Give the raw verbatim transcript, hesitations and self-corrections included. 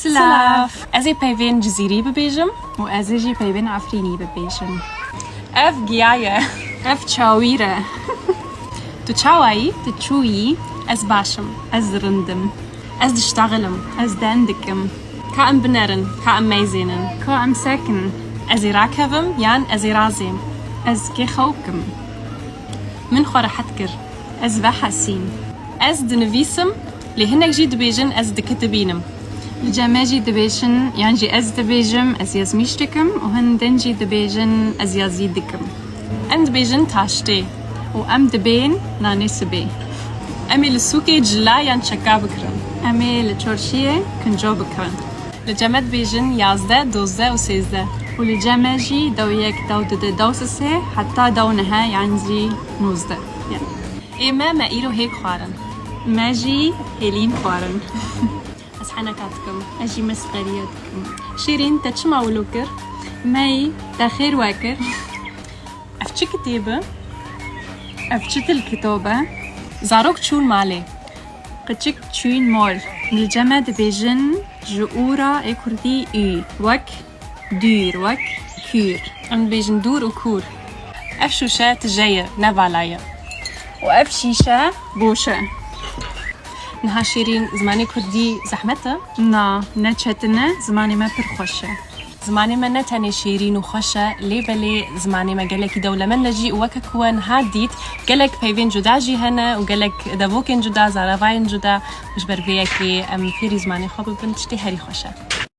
Silav. Ez ê peyvên Cizîrî bibêjim. Û ez ê jî peyvên Efrînî bibêjim. Ev giya ye. Ev çawîr e. Tu çawa yî? Tu çû yî? Ez baş im. Ez rind im. Ez diştexilim. Ez deng dikim. Ka em binerin, ka em meyzênin. Ka em sekin. Ez ê rakevim yan ez ê razêm. Ez kê xew kim. Min xwe rehet kir. Ez vehesîm. Ez dinivîsim, lê hinek jî dibêjin ez dikitibînim. Li cem me jî dibêjin, yan jî ez dibêjim, ez yazmîş dikim û hin din jî dibêjin, ez yazî dikim. Em dibêjin taştê. Û em dibên nanê sibê. Em ê li sûkê cila yan çeka bikirin. Em ê li çorşiyê kinco bikirin. Li cem me dibêjin yazdeh, dozdeh û sêzdeh. Û li cem me jî dew yek, dew du, dew sisê, heta dew nehe, yan jî nozdeh. Ê me, me îro hêk xwarin. Me jî hêlîn xwarin. Ez heneka dikim. Ez jî mesxeriya dikim. Şêrîn, te çima wilo kir? Mey, te xêr we kir. Ev çi kitêb e? Ev çi til kitap e? Zarok çûn malê. Qiçik çûn mol. Li cem me dibêjin ji û re ê kurdî û. Wek dûr, wek kûr. Em dibêjin dûr û kûr. Ev şûşe tije ye, ne vala ye. Û ev şîşe boş e. Niha Şêrîn, zimanê kurdî zehmet e? Na, ne çetin e, zimanê me pir xweş e. Zimanê me ne tenê şêrîn û xweş e, lê belê zimanê me gelekî dewlemend e jî û weke ku we niha dît, gelek peyvên cuda jî hene û gelek devokên cuda, zaravayên cuda û ji ber vê yekê em fêrî zimanê xwe bibin, tiştê herî xweş e.